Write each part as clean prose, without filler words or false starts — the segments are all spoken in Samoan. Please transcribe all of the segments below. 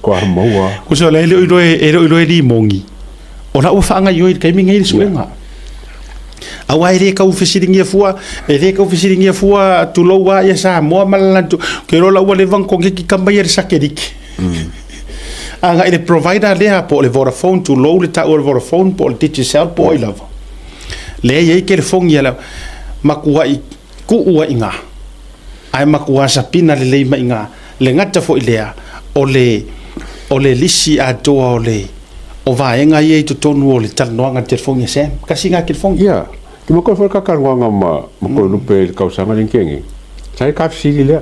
Kua maua. Uso la e le o iloa e le o iloa e limogi, o la ua faagaoioi i le taimi lenei le suega. Aua e le tau fesiligia fua, e le tau fesiligia fua tulou lava ia Samoa ma le latou, ou te iloa la ua leva ona koneti tama ia i le satelite. Agai i le provider lea po o le Vodafone, tulou le taua o le Vodafone po o le Digicel po o ai lava, lea e i ai telefoni a le matuai tuu ai i ina, ae matua sapina lelei mai i ina. Le gata foi lea, o le, o le lisi atoa o le, o vaega ia i totonu o le talanoaga i le telefoni a Sam. Tasi lena telefoni. Ia, e manatua foi le ta talanoaga ma ma Toelupe i le tausaga lea na tea nei, sa i ai le ta fesili lea,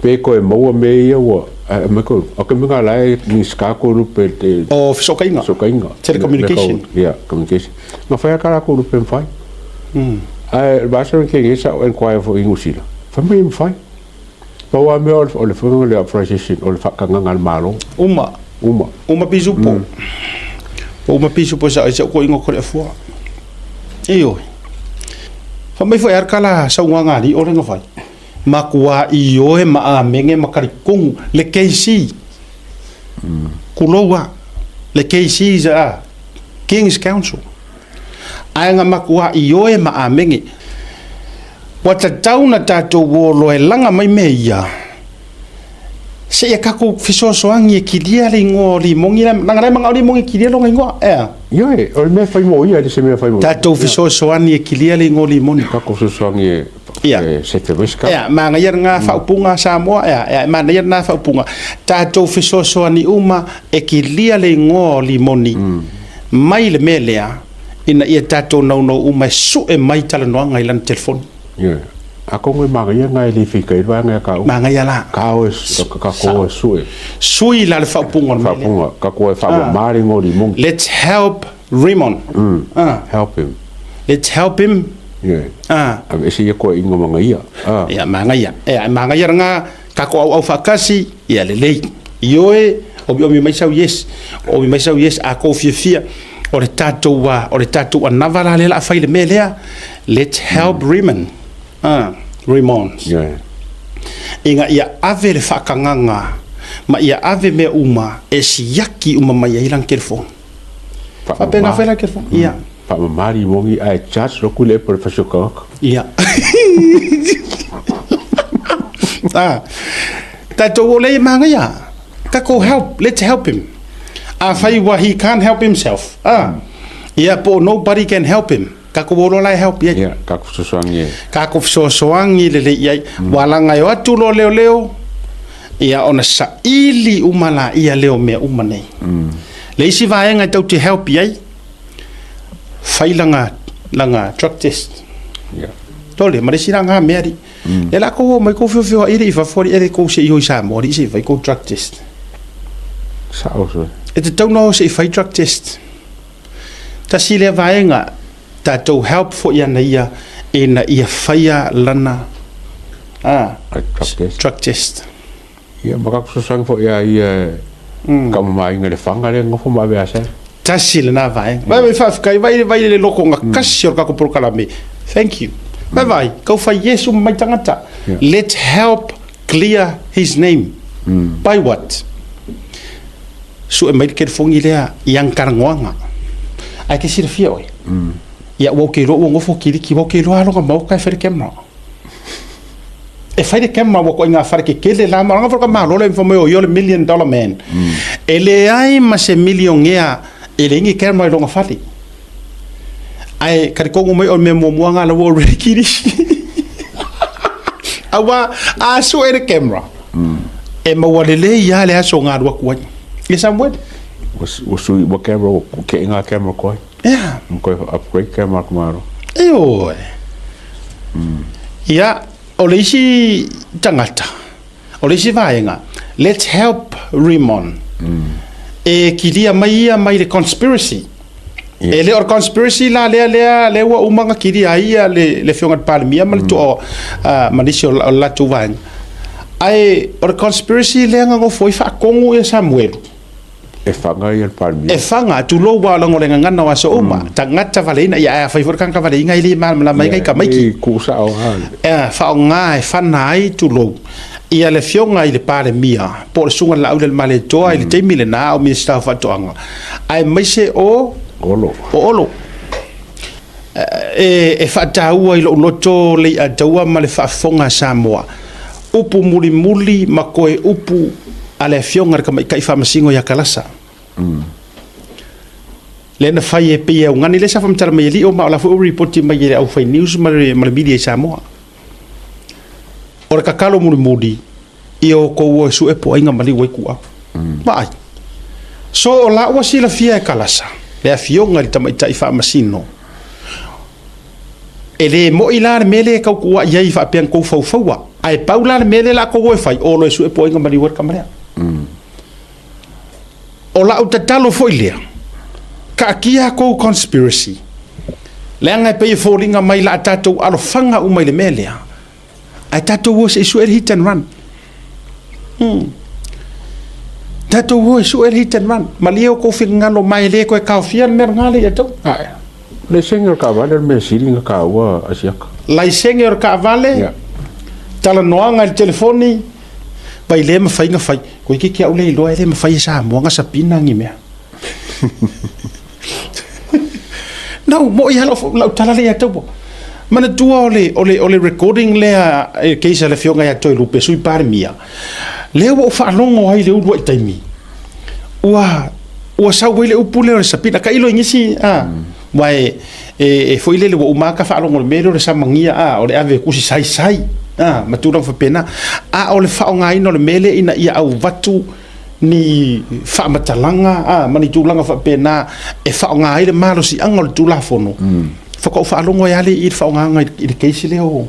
pe toe maua mea ia ua, ae aumai Toelupe, o le taimi lena o la e Minisita Toelupe i le O fesootaiga. Fesootaiga. Telecommunication. Ia, communication. Na fai lava ta latou lupe mafai. Ae o le vaiaso lea na tea nei sa ou enquire foi i Niu Sila, fai mai e mafai. Pau lava mea o le faiga o le authorization o le faatagaga a le Malo. Uma. Uma. Uma pisupo. Uma pisupo sa ai sa ko ingo ko le afua. Ioe. Fai mai foi a kala saunoaga a alii o le na fai. Matua ioe ma amene ma talitonu le KC. Tulou lava. Le KC is a King's Council. Ae na matua ioe ma amene. Ua tatau ona tatou o loa e laga mai mea ia, seia tatou fesoasoani e kilia le igoa o Limoni, leaga la e manao Limoni e kilia lona igoa, ea? Ioe, o le mea e fai mo ia, e le se mea e fai mo. Tatou fesoasoani e kilia le igoa o Limoni. Tatou fesoasoani e Ia. sefe mai se Ea, manaia lena faaupuga a Samoa, ea, ea, e manaia lena faaupuga. Tatou fesoasoani uma e kilia le igoa o Limoni mai le mea lea, ina ia tatou naunau uma e sue mai talanoaga i lana telefoni. Ioe. Atonu e manaia lena e le fita ai le vaega ia taua. Manaia la. Ka o e, ka ko e sue. Sui la le faaupuga o le mea lea. Faaupuga, ka ko e faamama le igoa o Limoni. Let's help Raymond. Help him. Let's help him. Ioe. Aveese ia toeaiga manaia. Ia, manaia. Ea, e manaia lena, tatou auau faatasi, ia lelei. Ioe, omiomi mai sau yes. Omi mai sau yes, a tou fiafia, o le tatou, o le tatou anava la lea o le a fai i le mea lea. Let's help Raymond. Raymond. Ioe. Ina ia ave le faatagaga ma ia ave mea uma e siaki uma mai ai lana telefoni. Faapena foi la telefoni. Ia. Faamama Limoni ae charge loku le epo i le fasi o tagata. Ia. Ah. Tatou o lea e manaia. Tatou help, let's help him. Afai ua he can't help himself. Ah. Ia po o nobody can help him. Tatou o loa la e help i ai. Ia, tatou fesoasoani e. Tatou fesoasoani lelei i ai. Ua laga e o atu loa leoleo, ia ona saili uma laia lea o mea uma nei. Le isi vaega e tou te help i ai, fai lana, lana drug test. Ia. Tole, ma le isi la na mea alii. E la kou o mai kou feofeoai alii i fafo alii, e le kou se i o i Samoa alii se i fai kou drug test. Sao soi. E tatau ona o se i fai drug test. Tasi lea vaega, tatou help foi ana ia ina ia faia lana Drug test. Drug test. Ia, ma tatou fesoasoani foi ia ia e taumamaina i le faga lea e nofo ma ave asa. Tasi lena vaega. Vai vai faafetai, vai vai le loko gatasi o le tatou polokalame. Thank you. Vai vai, tau fai Iesu mai tagata. Let's help clear his name. By what? Sue mai le telefoni lea i ana talanoaga. Ae te silafia oe. Ia ua ou te iloa ua nofo kiliki, ua ou te iloa lava lona maota e fai le camera. E fai le camera ua ituaiga fale tetele la, ma lona fale malo lea fai mai o ia o le million dollar man. E leai ma se milionea e leai ni camera i lona fale. Ae talitonu mai o le mea muamua lena la ua already kiliki. Aua a sue le camera, e maua lelei lava le aso na alu atu ai. Ia Samuele? Ua sui ua camera, ua kee ngā camera koe. Ia. Ua koe upgrade camera ku malo. Ioe. Ia, o le isi tagata, o le isi vaega, let's help Raymond. E kilia mai ia mai le conspiracy. E le o le conspiracy la lea lea lea ua uma ona kilia ai ia le le afioga i le Palemia ma le toa ma nisi o le latou vaega. Ae o le conspiracy lea na nofo ai faatonu ia Samuelu. E faga ia le Palemia. E faga, tulou aua o le gagana o aso uma. Tagata valeina, ia ae afai foi le tagata valeina e le malamalama ai tamaiti. E tuu sao lava. E faaaoga e fana ai, tulou. Ia le Afioga i le Palemia po o le Susuga i le Laaulialemalietoa i le taimi lena a o Minisita o Faatoaga, aemaise o Olo. O Olo. E faataua i lou loto Leiataua ma le faafofoga a Samoa, upu mulimuli ma toe upu a le Afioga i le Tamaitai Faamasino ia Kalasa. Lea na fai e pei e augani, lea sa faamatala mai e Lio, ma o la foi ua lipoti mai e le aufai news ma le media i Samoa. O le tatalo mulimuli, ia outou o e sue po o ai na maliu ai tuua. Vaai. So o la ua silafia e Kalasa, le afioga i le tamaitai faamasino, e le moi la le mea lea e tau tuuai ai faapea na tou faufaua, ae pau la le mea lea o le a tou o e fai, o loa e sue po o ai na maliu ai le tama lea. O lau tatalo foi lea, taatia a tou conspiracy, leaga e pei e foliga mai la tatou alofaga uma i le mea lea, ae tatou o se i sue le hit and run. Tatou o e sue le hit and run. Malie outou finagalo mai e le toe taofia le mea lena le ia tau. Ae, laisene o le taavale o le mea sili na taua a siaka. Laisene o le taavale, talanoaga i le telefoni, Pai le mafai na fai. Toeitiiti au le iloa e le mafai e Samoa na sapina ni mea. No, mo'i lava lau tala lea ia te au. Manatua o le, o le, o le recording lea e case a le afioga ia Toelupe, Sui Palemia, lea ua ou faalogo ai i le uluai taimi, ua, ua sau ai le upu lea o le sapina. Tailo i nisi, a, aua e, e, e foi lele ua uma lava ta faalogo i le mea lea o le samagia, a, o le ave e tusi saisai, a, ma tulaga faapena. A o le faaaogaina o le mea lea ina ia avatu ni faamatalaga, a, ma ni tulaga faapena e faaaoga ai le malosiaga o le Tulafono, faatoa ou faalogo ai lava lea i le faaaogaina i le case lea o,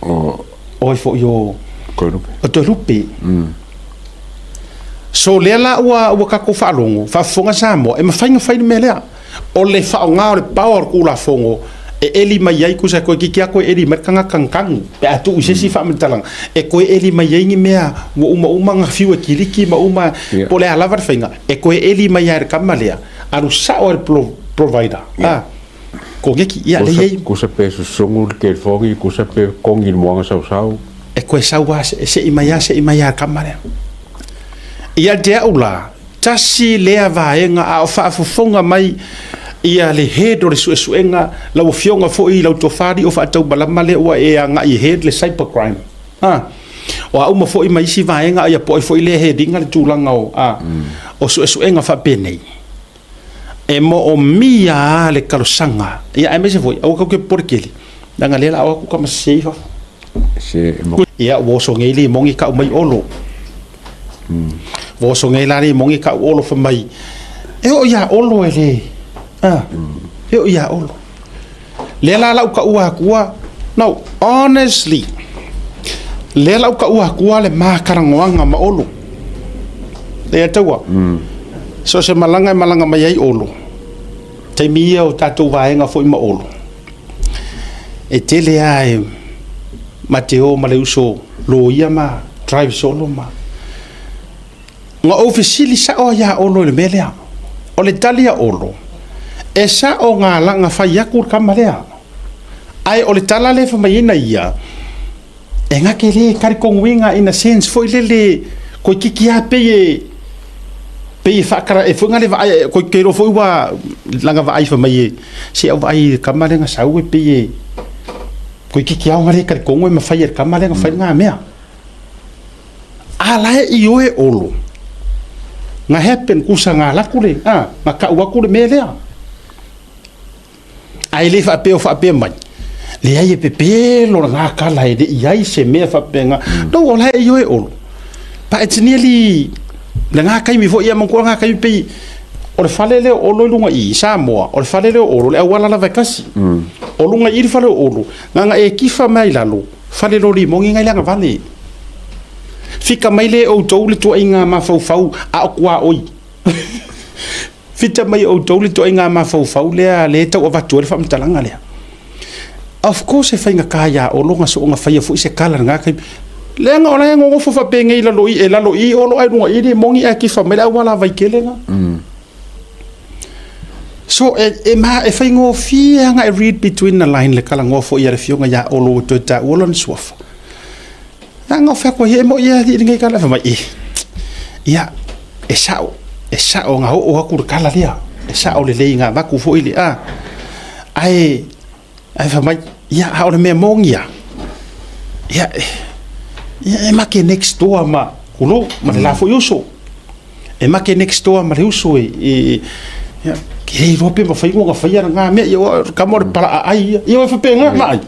o ai foi o Toelupe. O Toelupe. So lea la ua, ua tatou faalogo, faafofoga Samoa, e mafai ona fai le mea lea. O le faaaoga o le power o le Tulafono e eli mai ai, tusa toeitiiti lava toe eli mai le tagata na tanu, pe a tuu i se isi faamatalaga, e toe eli mai ai ni mea ua uma uma ona fiu e kiliki ma uma, po o le a lava le faiga, e toe eli mai lava e le tama lea, alu sao lava i le provider. Koneki, ia lea e i ai. Tusa pe susugu le telefoni, tusa pe kogi i le moana sausau. E toe sau lava, sei mai lava, sei mai lava le tama lea. Ia te au la, tasi lea vaega a o faafofoga mai ia le head o le suesuega, lau afioga foi i lau tofa alii o faataumalama lea ua e agai e head le cyber crime. O a uma foi ma isi vaega, ia po o ai foi lea e head ina le tulaga o, o suesuega faapenei. E moomia lava le talosaga, ia aemaise foi, aua tatou te popole tele, leaga o lea o le a o atu tama sese i fafo. Ia ua oso nei le moni tau mai Olo. Ua oso nei la le moni tau Olo fai mai, e oo ia Olo e le, a, e oo ia Olo. Lea la lau taua atua, no, honestly, lea lau taua atua le ma talanoaga ma Olo. Lea taua. So se malaga e malaga mai ai Olo, taimi ia o tatou vaega foi ma Olo, e tele lava e ma te o ma le uso loia ma drive solo ma... Na ou fesili sao ia Olo i le mea lea. O le tali a Olo, e sao na ala na fai atu le tama lea. Ae o le tala lea e fai mai ai na ia, e na te le talitonuina in a sense foi lele, toeitiiti lava pei e, pei e faatala, e foi na le vaai, ou te iloa foi ua lana vaai fai mai e, se au vaai i le tama lea na sau e pei e, toeitiiti lava ona le talitonu e mafai e le tama lea ona fai lena mea. A la e ioe Olo, na happen kusa na alu atu le, a, na tau atu le mea lea. Ae le faapea o faapea mai, leai e pepelo lena tala e le i ai se mea faapena. No, o la e ioe Olo. But it's nearly, lena taimi foi, ia manatua lena taimi pei, o le fale lea o Olo i luga i i, Samoa, o le fale lea o Olo, le auala lava e tasi. O luga i i le fale o Olo, na ona e tifa mai i lalo, Fale loli moni ngai le agavale. Fika mai le outou le tuaiga mafaufau a o tuaoi. Fita mai outou le tuaiga mafaufau lea le tau avatu ai le faamatalaga lea. Of course e faigata ia Olo na soona faia foi se tala i lena taimi. Leaga o la e nonofo faapenei i lalo i, e lalo i Olo ae luga i le moni ae tifa mai le auala Vaitele lena. So, e, e, ma, e faigofie lava e read between the line le talanoa foi a le afioga ia Olo ua toe taua lona suafa. Na nga fai ko he mo ia di ngai kala fa mai e. Ia e sao, e sao nga oo aku le kala lea. E sao le lei nga vaku foi le a. Ae ae fai mai ia a o le mea moni ia. Ia ia e make next door ma kulou ma le la foi uso. E make next door ma le uso e e ia ke iloa pe mafai ona faia lena mea ia ua kama o le pala'a ai ia. Ia ua faapena na ai.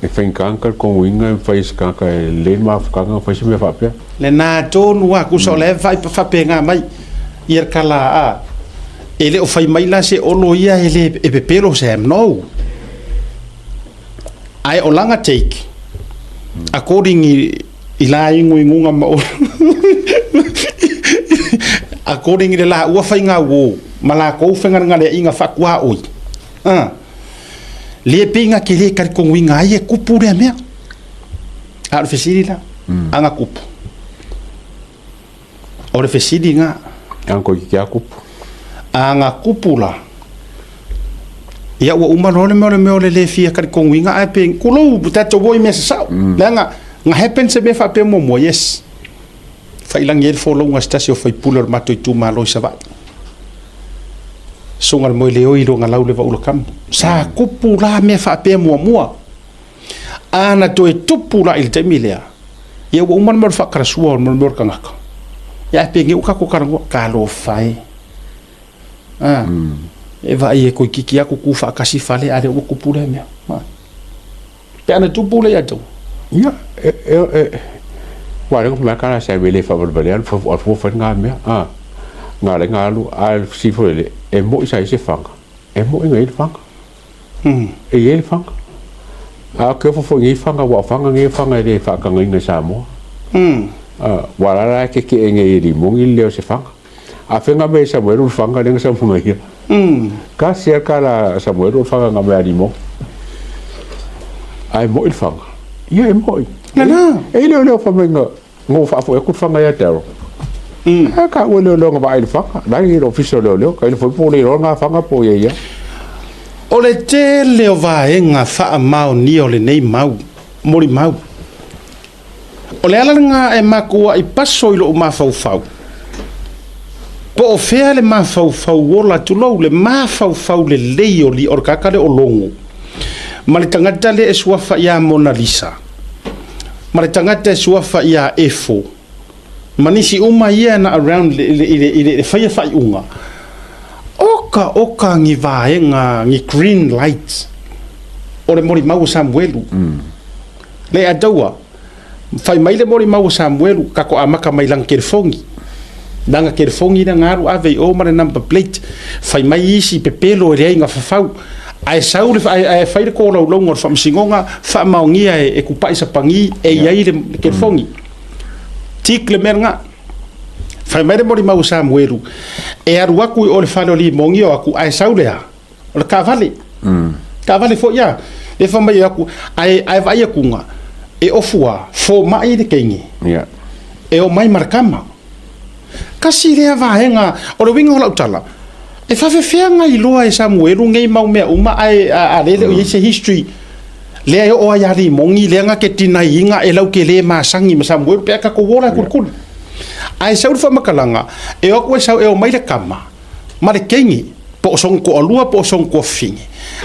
E faigata le kogoina e mafai e se tagata e lelei le mafutaga ona fai se mea faapea. Lena tonu lava tusa o la e faapena mai ia le tala a e le o fai mai la se Olo ia e le e pepelo Sam no. Ae o lana take according i, i la iguiguga ma Olo according i le laua faiga uo ma lakou fegalegaleaiga faakuaoi. Ah. Le pei nga ke le talitonuina ai e kupu lea mea. A o le fesili la, a nga kupu. O le fesili nga. A ko ki a kupu. A nga kupu la. Ia ua uma loa le mea o le mea o le le fia talitonuina ae pe kulou tatou o i mea sasao. Leaga nga happen se mea faapea muamua, yes. Failagi ai le folauga a se tasi o faipule o le matou itumalo i Savaii. Susuga le Moeleoi i luga lau le vaula kamu. Sa kupu la mea faapea muamua. A na toe tupu la i le taimi lea, ia ua uma le mea o le faakalasua o le mea o le tagata. Ia ae penei ua tatou talanoa, talofa e. A, e vaai e toeitiiti lava tutu faatasi fale a o lea ua tupu lea mea. Pe ana tupu lea ia te oe. Ia, e, e, e, ua lea mai kala sa vele fa vale vale alu fa alu fa nga mea. A, nga le nga alu a le si fo le e mo isa ise fanga. E mo inga ile fanga. E i le fanga. A ke fo fo ngi fanga wa fanga ngi fanga e le fa kanga inga Samoa. A, wa la la ke ke nge i li mo ngi leo se fanga. A fenga me Samuel ul fanga lenga sa munga ia. Ka sia ka la Samuel ul fanga nga me alimo. Ai mo il fanga. Ia e mo. Nana. E leo leo fa menga ngo fa fo e ku fanga ia tero. A ka ua leo leo nga va il fanga. La i ofisa leo leo ka il fo po le ro nga fanga po ia ia. O le tele o vaega faamaonia o lenei mau, molimau. O le ala lena e makuaʻi paso i loʻu mafaufau. Po o fea le mafaufau ola, tulou, le mafaufau lelei o li, o le tagata lea o Logo, ma le tagata lea e suafa iā Mona Lisa, ma le tagata e suafa iā Efo, ma nisi uma ia na around i le, i le, i le, le faia faaiuga. Oka, oka ni vaega, ni green light o le molimau o Samuelu. Le ataua, fai mai le molimau o Samuelu, kako amaka mai lana telefoni. Lana telefoni lea na alu ave i o ma le number plate. Fai mai isi pepelo e leai na fafau. Ae sau le, ae, ae fai le kolaulauga o le faamasinoga, faamaonia e, e kupaʻi sapagi e iai le telefoni. Tik le mea lena. Fai mai le molimau o Samuelu, e alu aku i o le fale o Limogi o aku, ae sau lea, o le taavale. Taavale foi a. Le fai mai aku, ae, ae vaai akuga, e ofu a, fomai le teine. Yeah. E o mai ma le tama. Kasi lea vaega, o le uiga o lau tala, e faafefea nga iloa e Samuelu nei mau mea uma ae a, a lele o iai se history lea e oo ai ia Limogi lea nga ke tinaiina e lau ke le masagi ma Samuelu pe a tatou ola e kulikuli. Ae sau le faamatalaga, e o atu e sau e o mai le tama ma le teine, po o sona toalua po o sona tuafafine,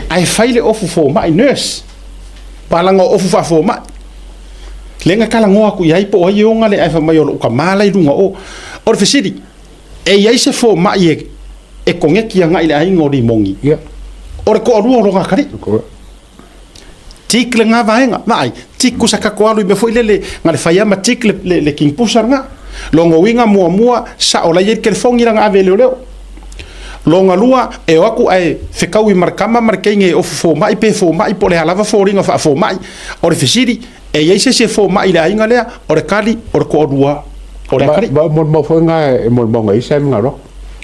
ae fai le ofu fomai, nurse, palaga o ofu faafomai. Lea na talanoa atu i ai po o ai e ona le ae fai mai o lou tama la i luga o. O le fesili, e i ai se fomai e, e koneki agai i le aiga o Limogi? Yeah. O le toalua o lona atalii. Tik lena vaega, vaai, tik kusa kako alu i mea foi lele, na le fai ama tik le, le, le king pusa lena. Lona uiga muamua, sao la i ai le telefoni lana ave e leoleo. Lona lua, e o atu ae fekaui ma le tama ma le teine e ofu fomai pe fomai po o le a lava foliga faafomai. O le fesili, e i ai se isi e fomai i le aiga lea, o le tali, o le toalua o le atalii. Ma, ma molimau foi lena e molimau ngai ai Sam Ngaro.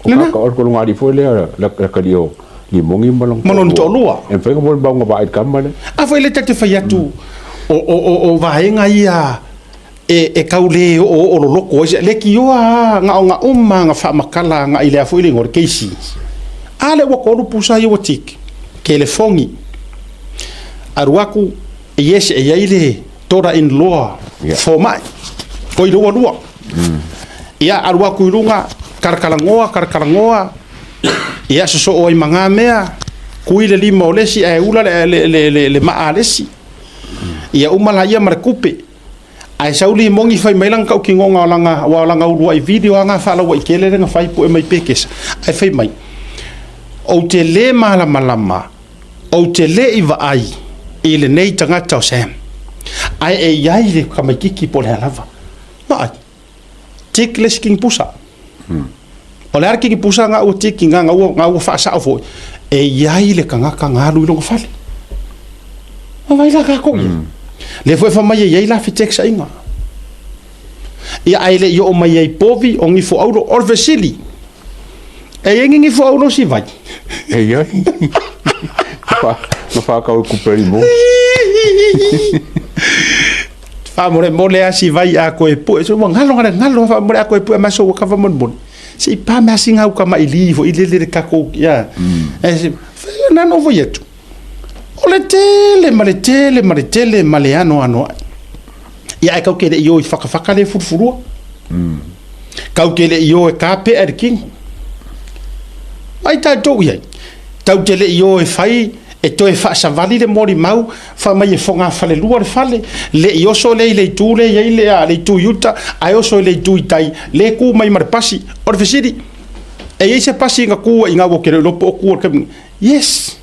O Lena. ka, o le lona alii foi lea, le, le atalii o Limogi ma lona Ma lona toalua. E mafai ona molimau nga vaai i le tama lea. A foi lea ta te fai atu, o, o, o, o vaega ia e, e tau le oooo loloto ai se, leitioa lava na o na uma na faamatala agai i le a foi le igoa o le cases. A lea ua tolu pusa ia ua tick. Telefoni. Alu atu, yes, e i ai le daughter in law. Fomai. Oi le ua lua. Ia, alu atu i luga, talatalanoa, talatalanoa, ia, sosoo ai ma na mea, kui le lima o le isi ae ula le maa a le isi. Ia uma laia ma le kupe. Ae sau limoni fai mai lana tautinoga o lana, aua o lana uluai video lava na faalauaitele lea na fai pue mai Pekesa, ae fai mai, Ou te le malamalama, ou te le i vaai i lenei tagata o Sam, ae e i ai le tamaitiiti po o le a lava. Vaai, tick le isi kinipusa. O le a le kinipusa na ua tick ina, na ua, na ua faasao foi, e i ai le tagata na alu i lona fale. Vaai la tatou ia. Lea foi e fai mai e i ai la feteksaiga. Ia ae le i oo mai ai povi o nifo auro. O le fesili, e i ai ni nifo auro o Sivai? E i ai. Na whakau i kuperi mo. Faamolemole a Sivai a koe pue. So, ua galo gale galo faamolemole a koe pue maso ua kava molemole. Se i pa mea singa uka mai li fo i lele le kako ia. E se na no foi atu. O le tele ma le tele ma le tele ma le ano ano ai. Ia ae kau ke le i o i whakawhaka le furufurua. Kau ke le i o e kāpea i le kino. Ai tātou i ai. Tau te le i o e whai, e toe whaasavali le molimau, wha mai e whonga whalelua le fale, le i oso le i le itu le i ai le a le itu i uta, ae oso i le itu i tai, le ku mai ma le pasi. O le fesili, e i ai se pasi nga ku i ngā wo ke reo po o ku o le kami. Yes.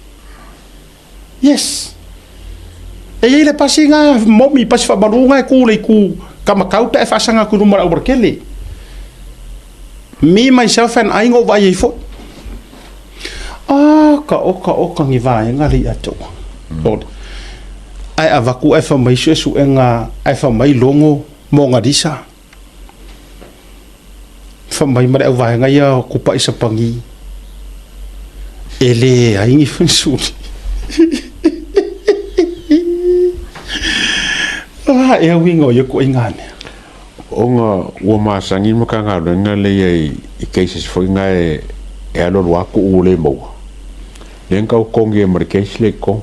Yes. E i ai le pasi ngā momi, pasi whamaru ngā e kū le i kū kamakau pe e whaasanga ku ruma rau kele. Me, myself and I ngō vai ei foi. Ah, ka oka oka ngi vaenga le i atoa. Mm. Ai avaku ai whamai suesuenga, ai whamai longo mō ngā risa. Fai mai ma le auvaega ia o Kupaʻi Sapagi, E leai ni fanisuli. Ah, e uiga o ia ituaiga mea. Ona ua masani le Matagaluega lea i cases foi na e alualu lava tuu le maua. Lea na tau totogi ai ma le case lea i totonu.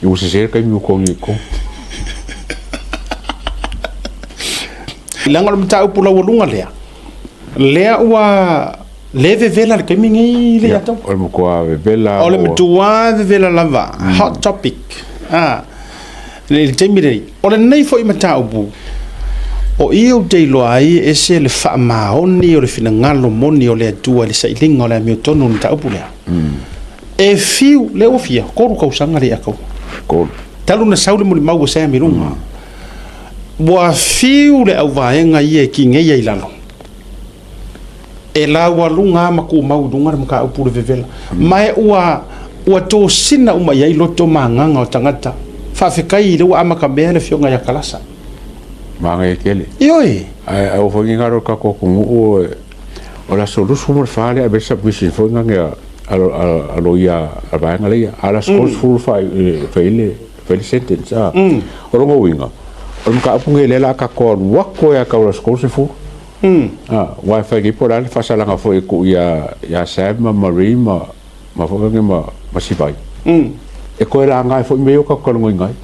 Ua sese le taimi ua totogi ai i totonu. Leaga o le mataupu laualuga lea, lea ua le vevela i le taimi nei le ia tau. O le matua vevela. O le matua vevela lava, hot topic. Ah, i le taimi lenei. O lenei foi mataupu, o i ou te iloa ai e ese le faamaoni o le finagalo moni o le Atua i le sailiga o le amiotonu o le mataupu lea. E fiu, lea ua fia, 3 tausaga le ia tau. 3. Talu na sau le molimau a Sam i luga. Ua fiu le auvaega ia e kigeia i lalo, e laualuga lava ma tumau i luga le mataupu le vevela, ma e ua, ua tosina uma i ai loto ma agaga o tagata. Faafetai i le ua amatamea le afioga ia Kalasa. Manaia tele. Ioe. Ae aua foi ne i galo i le tatou atunuu o le aso 24 lea e ave ai le submission foi lea a loia a le vaega lea, a o le aso 30 e fai ai le sentence. O lona uiga, o le mataupu lenei lea o le a tatou alu atu ai lava tau le aso 30. Aua e fai nei po o le a le faasalaga foi e tuu ia Sam ma Marie ma foi nei ma Sivai. E toe laga ai foi mea ia ua tatou talanoaina ai.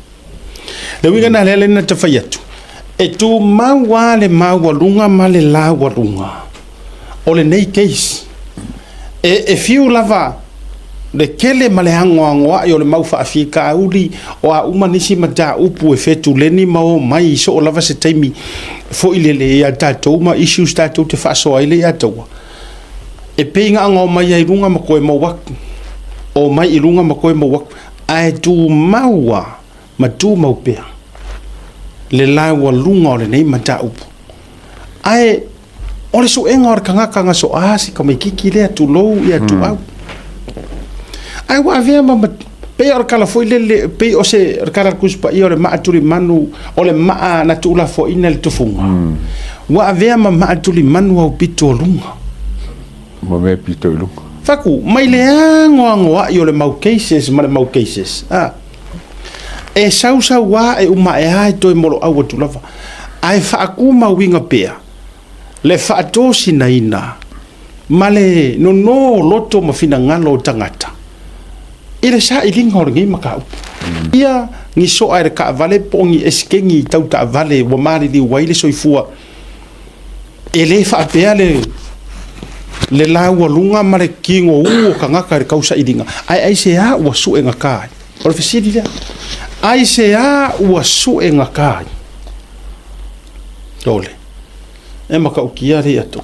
Le uiga lena lea na te fai atu, e tumau lava le maualuga ma le laualuga o lenei case. E, e fiu lava le tele ma le anoanoai o le mau faafitauli o a uma nisi mataupu e fetuleni ma omai i soo lava se taimi foi lele ia tatou ma issues tatou te faasoa ai le ia taua. E pei na ona omai ai i luga ma toe mou atu, omai i luga ma toe mou atu, ae tumau lava ma tumau pea le laualuga o lenei mataupu. Ae o le suega o le tagata na soa si tamaititi lea, tulou ia tuau. Ae ua avea ma, ma pei o le tala foi lele, pei o se o le tala a le Tusi Paia o le maa tulimanu, o le maa na tuulafoaiina i le tufuga. Ua avea ma maa tulimanu au pito o luga. Ma mea pito i luga. Faku, mai le anoanoai o le mau cases ma le mau cases, a. E sausau lava, e uma ae lava e toe moloau atu lava. Ae faatumauina pea le faatosinaina ma le nono o loto ma finagalo o tagata i le sailiga o lenei mataupu. Ia Ni soa i le taavale po o ni eseteni tau taavale ua maliliu ai le soifua. E le faapea le le laualuga ma le tigoū o tagata i le tausailiga, ae aisea ua suegata ai? O le fesili lea. Aisea ua suegata ai? Ole, e matautia le ato.